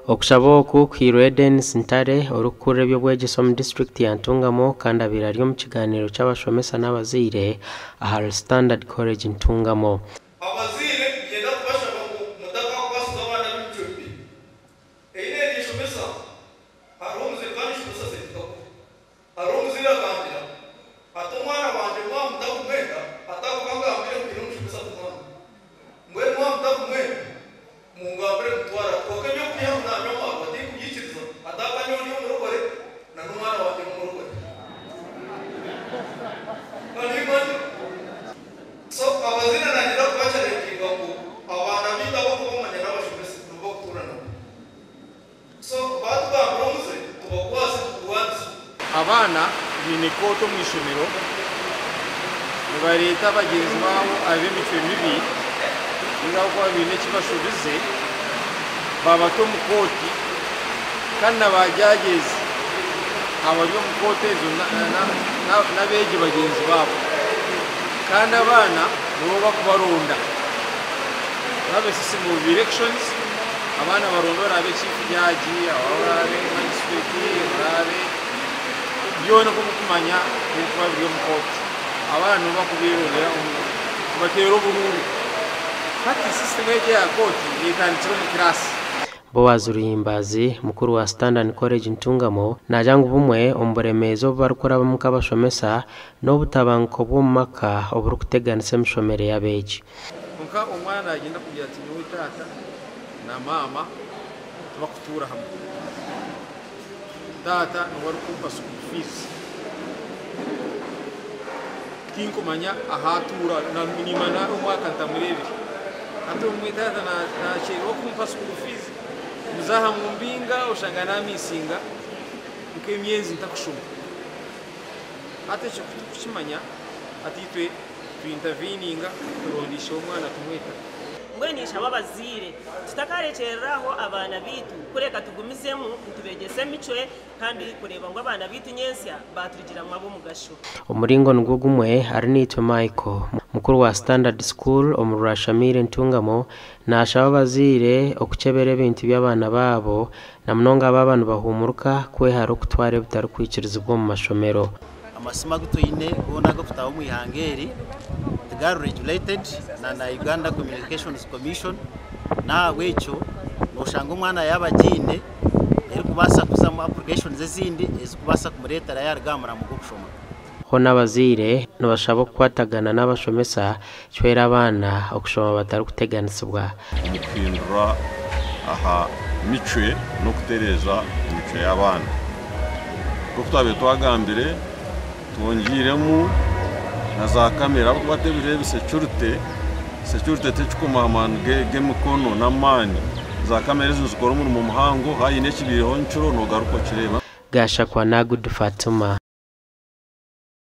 Okushaba oku kuhairwe Denis Ntare orikukurira eby'obwegyese omu disiturikiti ya Ntungamo kandi abaire ari omu kigaaniiro ky'abashomesa n'abazaire ahari Standard College Ntungamo. Abazaire niinyenda kubashaba ngu mutakakwasiza abaana b'emicwe mibi. Ei neeyeshomesa, hariho omuzaire kandi nshomesa St. Kakuba. Hariho omuzaire akangira ati omwana wangye mwaba mutakumwenda atakuba angambire ngu haine omushomesa akumwanga. Mbwenu mwaba mutakumwenda mungambire mutware ati kwonka eby'okwiha ngu nanywa amaarwa tinkubyikiriza ataaka nyowe ndi omurokore na n'omwana wangye n'omurokore. So abazaire nanyenda kubachalenjinga ngu abaana baitu abokubamanya n'abashomesa nibo bakutuura nabo. So batugambira omuze tubakwase tugurwanise. Abaana baine kooti omu ishomero nibareeta bagyenzi baabo ab'emicwe mibi ninga ahabw'okuba baine eki bashobize babata omu kooti kandi na ba judges abari omu kooti ezo n'abeegi bagyenzi baabo kandi abaana nibo bakubaronda. We have a system of elections, abaana baronda oraabe chief judge, oraabe magistrate, oraabe byona oku orikumanya ebirikuba biri omu kooti. Abaana nibo bakubyerondera kubateera oburuuru. Hati system egi eya kooti etandikire omu kiraasi. Boaz Ruhimbazi, mukuru wa Standard College Ntungamo, naagira ngu bumwe omu buremeezi obu barikurabamu nk'abashomesa n'obutabanguko bw'omu maka oburikuteganisa emishomere y'abeegi. Kwonka omwana naagyenda kugira ati nyowe taata na maama tibakutuura hamwe. Taata niwe arikumpa school fees. Tinkumanya ahu atuura nimara omwaka ntamureebire. Hati obumwe taata nakyererwa kumpa school fees, muza aha mumbinga oshanga namisinga nk'emyezi ntakushoma. Hati ekyo kutukukimanya hati itwe tu interveninga turonda ishe w'omwana tumweta. Mbwenu ninshaba abazaire tutakarekyerera aho abaana baitu kureka tugumizemu nitubegyesa emicwe kandi kureeba ngu abaana baitu nyentsya baaturugiramu ab'omugasho. Omuringo nigwo gumwe Arinaitwe Michael, mukuru wa Standard School omu Rwashamaire Ntungamo naashaba abazaire okukyebera ebintu by'abaana baabo na munonga baaba nibahumuruka kwehara okutwara ebitarikwikirizibwa omu mashomero. Amasimu agu twine goona ag'okutaaha omu ihanga eri tigari regulated na Uganda Communications Commission, n'ahabw'ekyo noshanga omwana yaaba agiine erikubaasa kuzamu applications ezindi ezikubaasa kumureetera yaaruga aha muramo gw'okushoma. Ho n'abazaire nibashaba okukwatagana n'abashomesa kihwera abaana okushoma batarikuteganisibwa. Omu kuhindura aha micwe n'okutereeza emicwe y'abaana. Nk'oku twabaire twagambire, twongyeiremu na za kamera ahabw'okuba tebiro ebi security, security tekikoma aha maani g'emikono n'amaani. Za kamera ezo nizikora omurimo muhango, haine ekibaireho nkiro nogaruka okireeba. Gashakwa Nagudi Fatuma.